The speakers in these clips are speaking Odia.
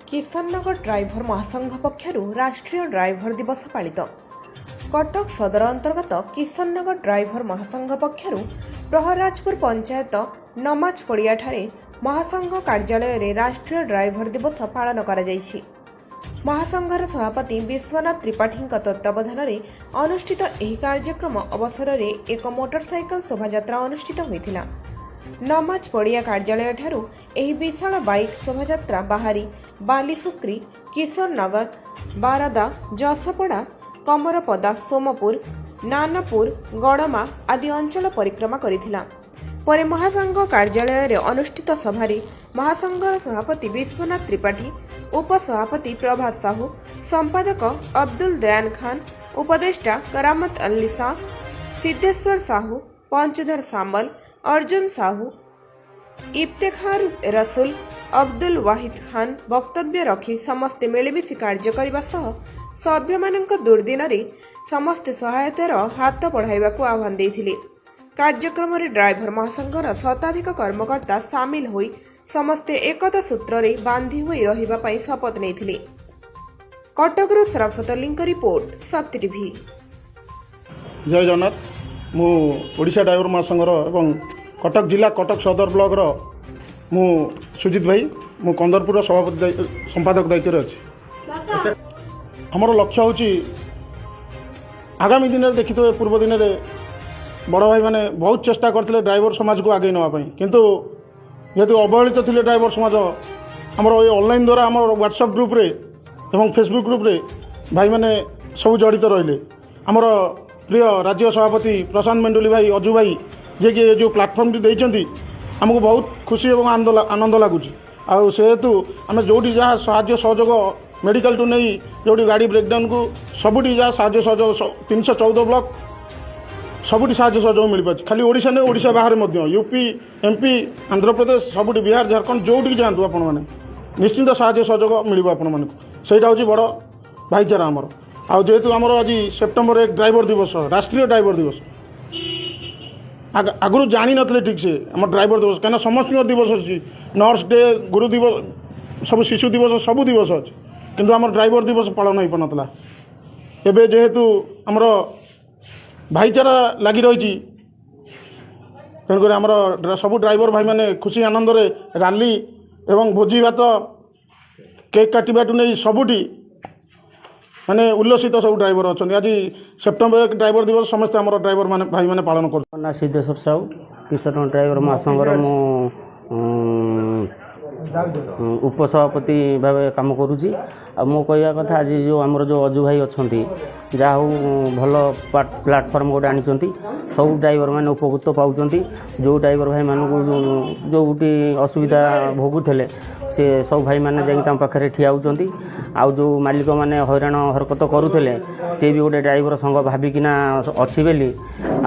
କିଶନନଗର ଡ୍ରାଇଭର ମହାସଂଘ ପକ୍ଷରୁ ରାଷ୍ଟ୍ରୀୟ ଡ୍ରାଇଭର ଦିବସ ପାଳିତ। କଟକ ସଦର ଅନ୍ତର୍ଗତ କିଶନନଗର ଡ୍ରାଇଭର ମହାସଂଘ ପକ୍ଷରୁ ପ୍ରହରାଜପୁର ପଞ୍ଚାୟତ ନମାଜ ପଡ଼ିଆଠାରେ ମହାସଂଘ କାର୍ଯ୍ୟାଳୟରେ ରାଷ୍ଟ୍ରୀୟ ଡ୍ରାଇଭର ଦିବସ ପାଳନ କରାଯାଇଛି। ମହାସଂଘର ସଭାପତି ବିଶ୍ୱନାଥ ତ୍ରିପାଠୀଙ୍କ ତତ୍ତ୍ୱାବଧାନରେ ଅନୁଷ୍ଠିତ ଏହି କାର୍ଯ୍ୟକ୍ରମ ଅବସରରେ ଏକ ମୋଟରସାଇକେଲ ଶୋଭାଯାତ୍ରା ଅନୁଷ୍ଠିତ ହୋଇଥିଲା। ନମାଜ ପଡ଼ିଆ କାର୍ଯ୍ୟାଳୟଠାରୁ ଏହି ବିଶାଳ ବାଇକ୍ ଶୋଭାଯାତ୍ରା ବାହାରି ବାଲିସୁକ୍ରି, କିଶୋରନଗର, ବାରଦା, ଯଶପଡ଼ା, କମରପଦା, ସୋମପୁର, ନାନପୁର, ଗଡ଼ମା ଆଦି ଅଞ୍ଚଳ ପରିକ୍ରମା କରିଥିଲା। ପରେ ମହାସଂଘ କାର୍ଯ୍ୟାଳୟରେ ଅନୁଷ୍ଠିତ ସଭାରେ ମହାସଂଘର ସଭାପତି ବିଶ୍ୱନାଥ ତ୍ରିପାଠୀ, ଉପସଭାପତି ପ୍ରଭାତ ସାହୁ, ସମ୍ପାଦକ ଅବଦୁଲ ଦୟାନ ଖାନ, ଉପଦେଷ୍ଟା କରାମତ ଅଲ୍ଲୀ ଶାହ, ସିଦ୍ଧେଶ୍ୱର ସାହୁ, ପଞ୍ଚଧର ସାମଲ, ଅର୍ଜୁନ ସାହୁ, ଇଫ୍ତେଖାର ରସୁଲ, ଅବଦୁଲ ୱାହିଦ ଖାନ ବକ୍ତବ୍ୟ ରଖି ସମସ୍ତେ ମିଳିମିଶି କାର୍ଯ୍ୟ କରିବା ସହ ସଭ୍ୟମାନଙ୍କ ଦୁର୍ଦ୍ଦିନରେ ସମସ୍ତେ ସହାୟତାର ହାତ ବଢ଼ାଇବାକୁ ଆହ୍ୱାନ ଦେଇଥିଲେ। କାର୍ଯ୍ୟକ୍ରମରେ ଡ୍ରାଇଭର ମହାସଂଘର ଶତାଧିକ କର୍ମକର୍ତ୍ତା ସାମିଲ ହୋଇ ସମସ୍ତେ ଏକତା ସୂତ୍ରରେ ବାନ୍ଧି ହୋଇ ରହିବା ପାଇଁ ଶପଥ ନେଇଥିଲେ। କଟକରୁ ସରାଫତ ଅଲ୍ଲୀଙ୍କ ରିପୋର୍ଟ, ଶକ୍ତି ଟିଭି। ଜୟ ଜଗନ୍ନାଥ। ମୁଁ ଓଡ଼ିଶା ଡ୍ରାଇଭର ମହାସଂଘର ଏବଂ କଟକ ଜିଲ୍ଲା କଟକ ସଦର ବ୍ଲକର ମୁଁ ସୁଜିତ ଭାଇ। ମୁଁ କନ୍ଦରପୁରର ସଭାପତି ସମ୍ପାଦକ ଦାୟିତ୍ୱରେ ଅଛି। ଆମର ଲକ୍ଷ୍ୟ ହେଉଛି, ଆଗାମୀ ଦିନରେ ଦେଖିଥିବେ, ପୂର୍ବ ଦିନରେ ବଡ଼ ଭାଇମାନେ ବହୁତ ଚେଷ୍ଟା କରିଥିଲେ ଡ୍ରାଇଭର ସମାଜକୁ ଆଗେଇ ନେବା ପାଇଁ। କିନ୍ତୁ ଯେହେତୁ ଅବହେଳିତ ଥିଲେ ଡ୍ରାଇଭର ସମାଜ, ଆମର ଏ ଅନଲାଇନ୍ ଦ୍ୱାରା ଆମର ହ୍ୱାଟ୍ସଆପ୍ ଗ୍ରୁପ୍ରେ ଏବଂ ଫେସବୁକ୍ ଗ୍ରୁପ୍ରେ ଭାଇମାନେ ସବୁ ଜଡ଼ିତ ରହିଲେ। ଆମର ପ୍ରିୟ ରାଜ୍ୟ ସଭାପତି ପ୍ରଶାନ୍ତ ମେଣ୍ଡୁଲି ଭାଇ, ଅଜୁ ଭାଇ, ଯିଏକି ଏ ଯେଉଁ ପ୍ଲାଟଫର୍ମଟି ଦେଇଛନ୍ତି, ଆମକୁ ବହୁତ ଖୁସି ଏବଂ ଆନନ୍ଦ ଲାଗୁଛି। ଆଉ ସେହେତୁ ଆମେ ଯେଉଁଠି ଯାହା ସାହାଯ୍ୟ ସହଯୋଗ, ମେଡ଼ିକାଲଠୁ ନେଇ ଯେଉଁଠି ଗାଡ଼ି ବ୍ରେକ୍ଡାଉନକୁ, ସବୁଠି ଯାହା ସାହାଯ୍ୟ ସହଯୋଗ, 314 ବ୍ଲକ ସବୁଠି ସାହାଯ୍ୟ ସହଯୋଗ ମିଳିପାରୁଛି। ଖାଲି ଓଡ଼ିଶା ନୁହେଁ, ଓଡ଼ିଶା ବାହାରେ ମଧ୍ୟ, ୟୁପି, ଏମ୍ପି, ଆନ୍ଧ୍ରପ୍ରଦେଶ, ସବୁଠି, ବିହାର, ଝାଡ଼ଖଣ୍ଡ, ଯେଉଁଠିକି ଯାଆନ୍ତୁ ଆପଣମାନେ, ନିଶ୍ଚିନ୍ତ ସାହାଯ୍ୟ ସହଯୋଗ ମିଳିବ ଆପଣମାନଙ୍କୁ। ସେଇଟା ହେଉଛି ବଡ଼ ଭାଇଚାରା ଆମର। ଆଉ ଯେହେତୁ ଆମର ଆଜି ସେପ୍ଟେମ୍ବର 1 ଡ୍ରାଇଭର ଦିବସ, ରାଷ୍ଟ୍ରୀୟ ଡ୍ରାଇଭର ଦିବସ, ଆଗରୁ ଜାଣିନଥିଲେ ଠିକ୍ସେ ଆମ ଡ୍ରାଇଭର ଦିବସ। କାହିଁକିନା ସମସ୍ତଙ୍କର ଦିବସ ଅଛି, ନର୍ସ ଡେ, ଗୁରୁ ଦିବସ, ସବୁ ଶିଶୁ ଦିବସ, ସବୁ ଦିବସ ଅଛି, କିନ୍ତୁ ଆମର ଡ୍ରାଇଭର ଦିବସ ପାଳନ ହୋଇପାରୁନଥିଲା। ଏବେ ଯେହେତୁ ଆମର ଭାଇଚାରା ଲାଗି ରହିଛି, ତେଣୁକରି ଆମର ସବୁ ଡ୍ରାଇଭର ଭାଇମାନେ ଖୁସି ଆନନ୍ଦରେ ରାଲି ଏବଂ ଭୋଜି ଭାତ, କେକ୍ କାଟିବାଠୁ ନେଇ ସବୁଠି ମାନେ ଉଲ୍ଲସିତ ସବୁ ଡ୍ରାଇଭର ଅଛନ୍ତି। ଆଜି ସେପ୍ଟେମ୍ବର 1 ଡ୍ରାଇଭର ଦିବସ ସମସ୍ତେ ଆମର ଡ୍ରାଇଭର ମାନେ ଭାଇମାନେ ପାଳନ କରୁଛନ୍ତି। ମୋ ନାଁ ସିଦ୍ଧେଶ୍ୱର ସାହୁ। କିଶୋର ଡ୍ରାଇଭର ମହାସଂଘର ମୁଁ ଉପସଭାପତି ଭାବେ କାମ କରୁଛି। ଆଉ ମୋ କହିବା କଥା, ଆଜି ଯେଉଁ ଆମର ଯେଉଁ ଅଜୁ ଭାଇ ଅଛନ୍ତି, ଯାହା ହଉ ଭଲ ପ୍ଲାଟଫର୍ମ ଗୋଟେ ଆଣିଛନ୍ତି। ସବୁ ଡ୍ରାଇଭର ମାନେ ଉପକୃତ ପାଉଛନ୍ତି। ଯେଉଁ ଡ୍ରାଇଭର ଭାଇମାନଙ୍କୁ ଯେଉଁଠି ଅସୁବିଧା ଭୋଗୁଥିଲେ, ସେ ସବୁ ଭାଇମାନେ ଯାଇକି ତାଙ୍କ ପାଖରେ ଠିଆ ହେଉଛନ୍ତି। ଆଉ ଯେଉଁ ମାଲିକମାନେ ହଇରାଣ ହରକତ କରୁଥିଲେ, ସେ ବି ଗୋଟେ ଡ୍ରାଇଭର ସଂଘ ଭାବିକିନା ଅଛି ବୋଲି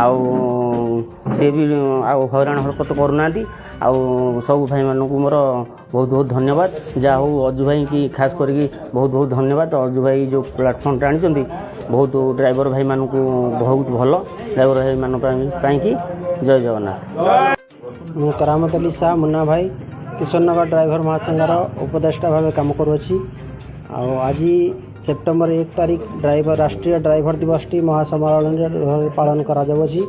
ଆଉ ସେ ବି ଆଉ ହଇରାଣ ହରକତ କରୁନାହାନ୍ତି। ଆଉ ସବୁ ଭାଇମାନଙ୍କୁ ମୋର ବହୁତ ବହୁତ ଧନ୍ୟବାଦ। ଯାହା ହଉ, ଅଜୁ ଭାଇକି ଖାସ କରିକି ବହୁତ ବହୁତ ଧନ୍ୟବାଦ। ଅଜୁ ଭାଇ ଯେଉଁ ପ୍ଲାଟଫର୍ମଟା ଆଣିଛନ୍ତି, ବହୁତ ଡ୍ରାଇଭର ଭାଇମାନଙ୍କୁ ବହୁତ ଭଲ, ଡ୍ରାଇଭର ଭାଇମାନଙ୍କ ପାଇଁକି। ଜୟ ଜଗନ୍ନାଥ। ମୁଁ କରାମତ ଅଲି ଶାହ, ମୁନ୍ନା ଭାଇ, କିଶୋରନଗର ଡ୍ରାଇଭର ମହାସଂଘର ଉପଦେଷ୍ଟା ଭାବେ କାମ କରୁଅଛି। ଆଉ ଆଜି ସେପ୍ଟେମ୍ବର 1 ତାରିଖ ଡ୍ରାଇଭର ରାଷ୍ଟ୍ରୀୟ ଡ୍ରାଇଭର ଦିବସଟି ମହାସମାରୋହରେ ପାଳନ କରାଯାଉଅଛି।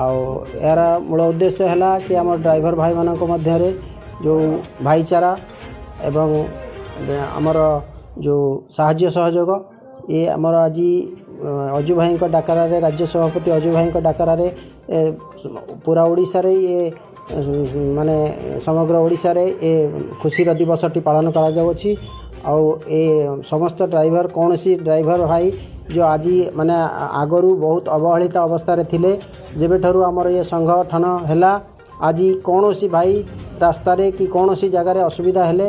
ଆଉ ଏହାର ମୂଳ ଉଦ୍ଦେଶ୍ୟ ହେଲା କି ଆମ ଡ୍ରାଇଭର ଭାଇମାନଙ୍କ ମଧ୍ୟରେ ଯେଉଁ ଭାଇଚାରା ଏବଂ ଆମର ଯେଉଁ ସାହାଯ୍ୟ ସହଯୋଗ, ଏ ଆମର ଆଜି ଅଜୁ ଭାଇଙ୍କ ଡାକରାରେ, ରାଜ୍ୟ ସଭାପତି ଅଜୁ ଭାଇଙ୍କ ଡାକରାରେ ପୁରା ଓଡ଼ିଶାରେ ଏ ମାନେ ସମଗ୍ର ଓଡ଼ିଶାରେ ଏ ଖୁସିର ଦିବସଟି ପାଳନ କରାଯାଉଅଛି। ଆଉ ଏ ସମସ୍ତ ଡ୍ରାଇଭର, କୌଣସି ଡ୍ରାଇଭର ଭାଇ ଯେଉଁ ଆଜି ମାନେ ଆଗରୁ ବହୁତ ଅବହେଳିତ ଅବସ୍ଥାରେ ଥିଲେ, ଯେବେଠାରୁ ଆମର ଏ ସଂଗଠନ ହେଲା, ଆଜି କୌଣସି ଭାଇ ରାସ୍ତାରେ କି କୌଣସି ଜାଗାରେ ଅସୁବିଧା ହେଲେ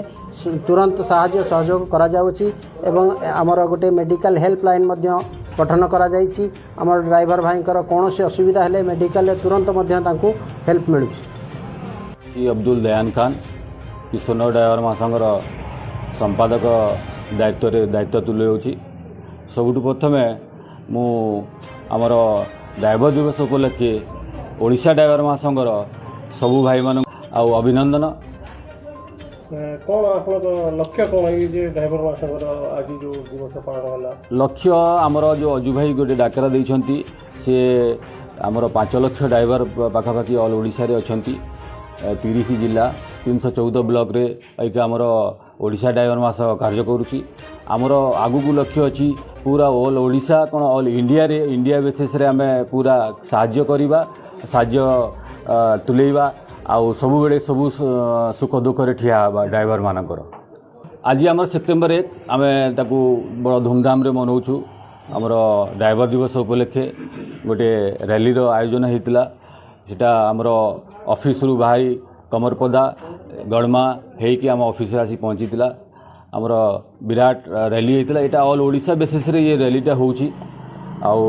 ତୁରନ୍ତ ସାହାଯ୍ୟ ସହଯୋଗ କରାଯାଉଛି ଏବଂ ଆମର ଗୋଟେ ମେଡ଼ିକାଲ ହେଲ୍ପଲାଇନ୍ ମଧ୍ୟ ଗଠନ କରାଯାଇଛି। ଆମର ଡ୍ରାଇଭର ଭାଇଙ୍କର କୌଣସି ଅସୁବିଧା ହେଲେ ମେଡ଼ିକାଲରେ ତୁରନ୍ତ ମଧ୍ୟ ତାଙ୍କୁ ହେଲ୍ପ ମିଳୁଛି। ଶ୍ରୀ ଅବଦୁଲ ଦୟାନ ଖାନ, କିଶୋରନଗର ଡ୍ରାଇଭର ମହାସଂଘର ସମ୍ପାଦକ ଦାୟିତ୍ୱରେ ଦାୟିତ୍ୱ ତୁଲାଉଛି। ସବୁଠୁ ପ୍ରଥମେ ମୁଁ ଆମର ଡ୍ରାଇଭର ଦିବସ ଉପଲକ୍ଷେ ଓଡ଼ିଶା ଡ୍ରାଇଭର ମହାସଂଘର ସବୁ ଭାଇମାନଙ୍କୁ ଆଉ ଅଭିନନ୍ଦନ। କ'ଣ ଆପଣଙ୍କ ଲକ୍ଷ୍ୟ କ'ଣ ଏଇ ଯେ ଡ୍ରାଇଭର ମହାସଂଘର ଆଜି ଯେଉଁ ଦିବସ ପାଳନ ହେଲା? ଲକ୍ଷ୍ୟ ଆମର ଯେଉଁ ଅଜୁ ଭାଇ ଗୋଟେ ଡାକରା ଦେଇଛନ୍ତି, ସେ ଆମର 5 ଲକ୍ଷ ଡ୍ରାଇଭର ପାଖାପାଖି ଅଲ୍ ଓଡ଼ିଶାରେ ଅଛନ୍ତି। 30 ଜିଲ୍ଲା 314 ବ୍ଲକରେ ଏଇକା ଆମର ଓଡ଼ିଶା ଡ୍ରାଇଭର ମହାସଂଘ କାର୍ଯ୍ୟ କରୁଛି। ଆମର ଆଗକୁ ଲକ୍ଷ୍ୟ ଅଛି ପୁରା ଅଲ୍ ଓଡ଼ିଶା କ'ଣ ଅଲ୍ ଇଣ୍ଡିଆରେ, ଇଣ୍ଡିଆ ବେସିସ୍ରେ ଆମେ ପୁରା ସାହାଯ୍ୟ କରିବା, ସାହାଯ୍ୟ ତୁଲେଇବା ଆଉ ସବୁବେଳେ ସବୁ ସୁଖ ଦୁଃଖରେ ଠିଆ ହେବା ଡ୍ରାଇଭରମାନଙ୍କର। ଆଜି ଆମର ସେପ୍ଟେମ୍ବର 1, ଆମେ ତାକୁ ବଡ଼ ଧୁମଧାମରେ ମନାଉଛୁ। ଆମର ଡ୍ରାଇଭର ଦିବସ ଉପଲକ୍ଷେ ଗୋଟେ ର୍ୟାଲିର ଆୟୋଜନ ହେଇଥିଲା। ସେଟା ଆମର ଅଫିସରୁ ବାହାରି କମରପଦା ଗଡ଼ମା ହେଇକି ଆମ ଅଫିସରେ ଆସି ପହଞ୍ଚିଥିଲା। ଆମର ବିରାଟ ର୍ୟାଲି ହେଇଥିଲା। ଏଇଟା ଅଲ୍ ଓଡ଼ିଶା ବେସିସ୍ରେ ଇଏ ର୍ୟାଲିଟା ହେଉଛି। ଆଉ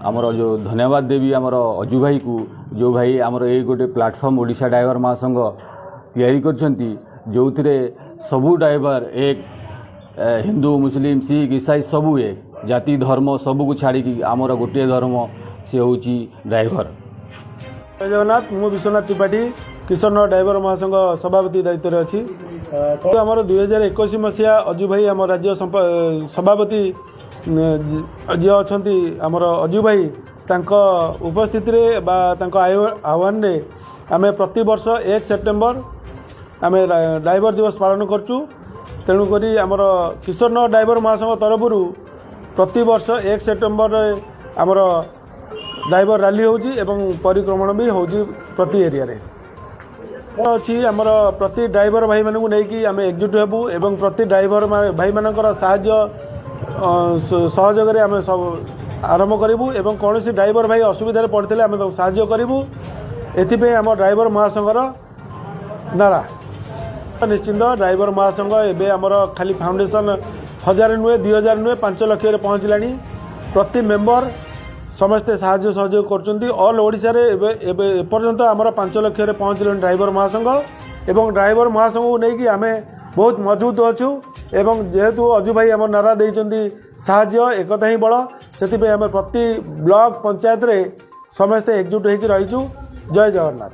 ଆମର ଯେଉଁ ଧନ୍ୟବାଦ ଦେବି ଆମର ଅଜୁ ଭାଇକୁ, ଯେଉଁ ଭାଇ ଆମର ଏଇ ଗୋଟେ ପ୍ଲାଟଫର୍ମ ଓଡ଼ିଶା ଡ୍ରାଇଭର ମହାସଂଘ ତିଆରି କରିଛନ୍ତି, ଯେଉଁଥିରେ ସବୁ ଡ୍ରାଇଭର ଏକ, ହିନ୍ଦୁ, ମୁସଲିମ, ଶିଖ, ଇସାଇ ସବୁ ଏକ, ଜାତି ଧର୍ମ ସବୁକୁ ଛାଡ଼ିକି ଆମର ଗୋଟିଏ ଧର୍ମ, ସେ ହେଉଛି ଡ୍ରାଇଭର। ଜୟ ଜଗନ୍ନାଥ। ମୁଁ ବିଶ୍ୱନାଥ ତ୍ରିପାଠୀ, କିଶୋରନଗର ଡ୍ରାଇଭର ମହାସଂଘ ସଭାପତି ଦାୟିତ୍ୱରେ ଅଛି। ଆମର 2021 ମସିହା ଅଜୁ ଭାଇ, ଆମ ରାଜ୍ୟ ସଭାପତି ଯିଏ ଅଛନ୍ତି ଆମର ଅଜୁ ଭାଇ, ତାଙ୍କ ଉପସ୍ଥିତିରେ ବା ତାଙ୍କ ଆହ୍ୱାନରେ ଆମେ ପ୍ରତିବର୍ଷ 1 ସେପ୍ଟେମ୍ବର ଆମେ ଡ୍ରାଇଭର ଦିବସ ପାଳନ କରୁଛୁ। ତେଣୁକରି ଆମର କିଶୋରନଗର ଡ୍ରାଇଭର ମହାସଂଘ ତରଫରୁ ପ୍ରତିବର୍ଷ 1 ସେପ୍ଟେମ୍ବରରେ ଆମର ଡ୍ରାଇଭର ରାଲି ହେଉଛି ଏବଂ ପରିକ୍ରମଣ ବି ହେଉଛି ପ୍ରତି ଏରିଆରେ ଅଛି। ଆମର ପ୍ରତି ଡ୍ରାଇଭର ଭାଇମାନଙ୍କୁ ନେଇକି ଆମେ ଏକଜୁଟ ହେବୁ ଏବଂ ପ୍ରତି ଡ୍ରାଇଭର ଭାଇମାନଙ୍କର ସାହାଯ୍ୟ ସହଯୋଗରେ ଆମେ ସବୁ ଆରମ୍ଭ କରିବୁ ଏବଂ କୌଣସି ଡ୍ରାଇଭର ଭାଇ ଅସୁବିଧାରେ ପଡ଼ିଥିଲେ ଆମେ ତାକୁ ସାହାଯ୍ୟ କରିବୁ। ଏଥିପାଇଁ ଆମ ଡ୍ରାଇଭର ମହାସଂଘର ନାରା। ନିଶ୍ଚିନ୍ତ ଡ୍ରାଇଭର ମହାସଂଘ ଏବେ ଆମର ଖାଲି ଫାଉଣ୍ଡେସନ୍ 1000 ନୁହେଁ, 2000 ନୁହେଁ, 5 ଲକ୍ଷରେ ପହଞ୍ଚିଲାଣି। ପ୍ରତି ମେମ୍ବର ସମସ୍ତେ ସାହାଯ୍ୟ ସହଯୋଗ କରୁଛନ୍ତି। ଅଲ୍ ଓଡ଼ିଶାରେ ଏବେ ଏପର୍ଯ୍ୟନ୍ତ ଆମର 5 ଲକ୍ଷରେ ପହଞ୍ଚିଲେଣି ଡ୍ରାଇଭର ମହାସଂଘ ଏବଂ ଡ୍ରାଇଭର ମହାସଂଘକୁ ନେଇକି ଆମେ ବହୁତ ମଜବୁତ ଅଛୁ। ଏବଂ ଯେହେତୁ ଅଜୁ ଭାଇ ଆମ ନାରା ଦେଇଛନ୍ତି ସାହାଯ୍ୟ ଏକତା ହିଁ ବଳ, ସେଥିପାଇଁ ଆମେ ପ୍ରତି ବ୍ଲକ ପଞ୍ଚାୟତରେ ସମସ୍ତେ ଏକଜୁଟ ହେଇକି ରହିଛୁ। ଜୟ ଜଗନ୍ନାଥ।